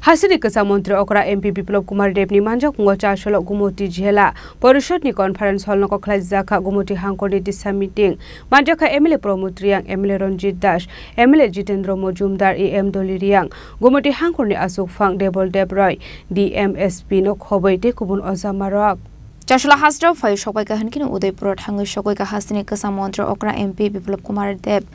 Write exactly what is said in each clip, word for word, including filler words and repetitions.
Hasini kwcham montri okra M P Biplop Kumar Deb ni manjakmungo Chasolo Gumoti Jila Porishod ni conference hall no khlaijak kha Gumoti hangkor ni disa meeting manjak kha M L A Pramod Riyang, M L A Ranjit Das, M L A Jitendra Mojumdar, E M Doli Riyang, Gumoti hangkor ni aswk phang Debol Deb Roy, D M S P no khoboi tei kubun ojamarok. Chasolo hasrao phai sokbai kha hinkhe Udaipur o thangwi sokoi kha hasini kwcham montri okra M P Biplop Kumar Deb.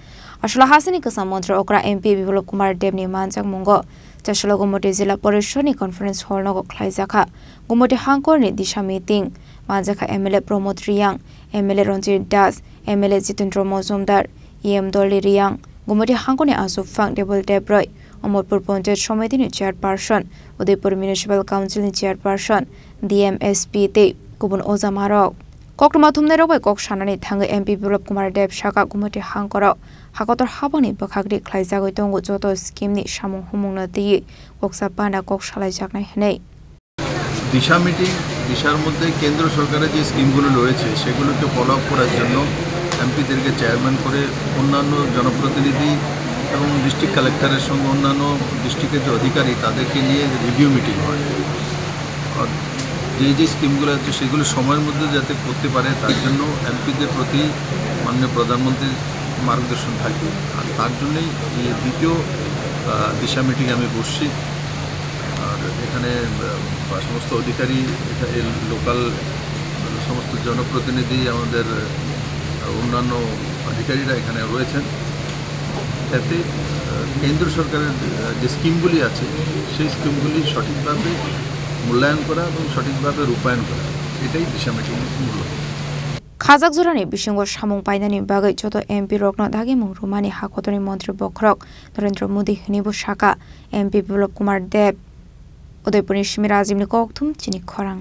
Aswla hasini kwcham montri okra M P Biplop Kumar Deb ni manjakmungo Chasolo Gumoti Jila Porishod ni conference hall nogo khlaijak kha Gumoti hangkor ni disa meeting manjak kha M L A Pramod Riyang, M L A Ranjit Das, M L A Jitendra Mojumdar, E M Doli Riyang, Gumoti hangkor ni aswk phang Debol Deb Roy, Omorpur Panchayat Samiti ni chairperson, Udaipur Municipal Council ni chairperson, D M S P tei kubun ojamarok. Koktwma thumnairok bai kok sanani thangwi M P Biplop Kumar Deb sakha Gumoti hangkoro hakotor habangni bwkhak ri khlaijagwi tongo joto scheme ni samung humung no twiwi koksa panda kok salaijaknai hwnwi. দিশা মিটিং, দিশার মধ্যে কেন্দ্র সরকারের যে স্কিমগুলো রয়েছে সেগুলোকে follow up করার জন্য এমপিদেরকে চেয়ারম্যান করে অন্যান্য জনপ্রতিনিধি এবং ডিস্ট্রিক্ট কালেক্টরের সঙ্গে অন্যান্য ডিস্ট্রিক্টের যে অধিকারী তাদেরকে নিয়ে রিভিউ মিটিং হয়। আর যে যে স্কিমগুলো আছে সেগুলো সময়ের মধ্যে যাতে করতে পারে তার জন্য এমপিদের প্রতি মাননীয় প্রধানমন্ত্রীর মার্গদর্শন থাকবে। আর তার জন্যই এই দ্বিতীয়, আহ, দিশা মিটিং আমি বসছি। আর এখানে, আহ, সমস্ত অধিকারী, এখা-, এই লোকাল, আহ, সমস্ত জনপ্রতিনিধি, আমাদের, আহ, অন্যান্য অধিকারীরা এখানে রয়েছেন। যাতে, আহ, কেন্দ্র সরকারের, আহ, যে স্কিমগুলি আছে, সেই স্কিমগুলি সঠিকভাবে মূল্যায়ন করা এবং সঠিকভাবে রূপায়ণ করা, এটাই দিশা মিটিংয়ের মূল লক্ষ্য। Khajak jorani bisingo samung painani bagwi joto M P rokno dagimung rwmani hakotorni montri bokhorok Narendra Modi hwnwibo sakha M P Biplop Kumar Deb. Udaipurni simi Rajibni kokthum chini khorang.